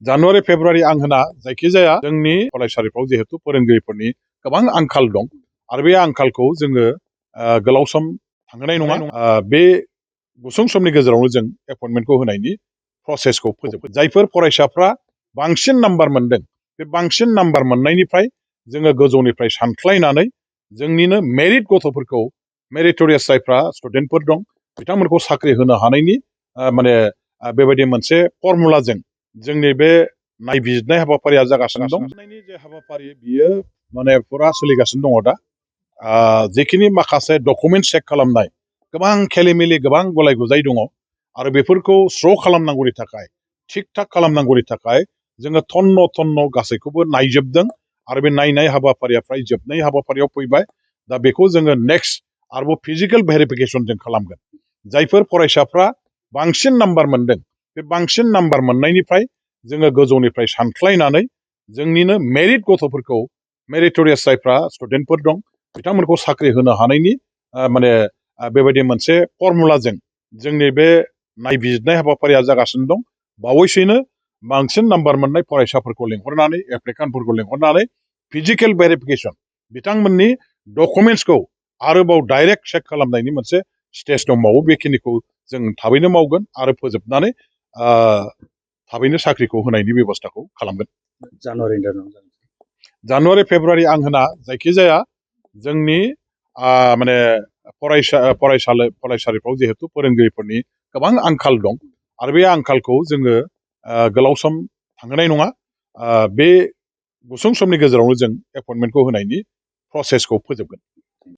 जानुवारि फेब्रुवारि आं होना जायखिजाया जोंनि फरायसालिफ्राव जिहेतु फोरोंगिरिफोरनि गोबां आंखाल दं आरो बे आंखालखौ जोङो गोलाव सम थांहोनाय नङा बे गुसुं समनि गेजेरावनो जों एपइन्टमेन्टखौ होनायनि प्रसेसखौ फोजोबगोन जायफोर फरायसाफ्रा बांसिन नाम्बार मोनदों बे बांसिन नाम्बार मोननायनिफ्राय जोङो गोजौनिफ्राय सानख्लायनानै जोंनिनो मेरिट गथ'फोरखौ मेरिटरियास जायफ्रा स्टुडेन्टफोर दं बिथांमोनखौ साख्रि होनो हानायनि माने बेबायदि मोनसे फर्मुलाजों जोंनि बे नायबिजिरनाय हाबाफारिया जागासिनो दं जे हाबाफारि बियो माने फुरा सोलिगासिनो दङ दा जेखिनि माखासे डकुमेन्ट चेक खालामनाय गोबां खेलिमेलि गोबां गलाय गुजाय दङ आरो बेफोरखौ स्र' खालामनांगौनि थाखाय थिग थाक खालामनांगौनि थाखाय जोङो थन्न थन्न गासैखौबो नायजोबदों आरो बे नायनाय हाबाफारिया फ्राय जोबनाय हाबाफारियाव फैबाय दा बेखौ जोङो नेक्स्ट आरोबाव फिजिकेल भेरिफिकेसन जों खालामगोन जायफोर फरायसाफ्रा बांसिन नाम्बार मोनदों बे बांसिन नाम्बार मोननायनिफ्राय जोङो गोजौनिफ्राय सानख्लायनानै जोंनिनो मेरिट गथ'फोरखौ मेरिटरियास जायफ्रा स्टुडेन्टफोर दं बिथांमोनखौ साख्रि होनो हानायनि माने बेबायदि मोनसे फर्मुलाजों जोंनि बे नायबिजिरनाय हाबाफारिया जागासिनो दं बावैसोनो बांसिन नाम्बार मोननाय फरायसाफोरखौ लेंहरनानै एप्लिकेन्टफोरखौ लेंहरनानै फिजिकेल भेरिफिकेसन बिथांमोननि डकुमेन्टसखौ आरोबाव डाइरेक्ट चेक खालामनायनि मोनसे स्टेज दंबावो बेखिनिखौ जों थाबैनो मावगोन आरो फोजोबनानै थाबैनो साख्रिखौ होनायनि बेब'स्थाखौ खालामगोन जानुवारि फेब्रुवारि आं होना जायखिजाया जोंनि माने फरायसालिफ्राव जिहेतु फोरोंगिरिफोरनि गोबां आंखाल दं आरो बे आंखालखौ जोङो गोलाव सम थांहोनाय नङा बे गुसुं समनि गेजेरावनो जों एपइन्टमेन्टखौ होनायनि प्रसेसखौ फोजोबगोन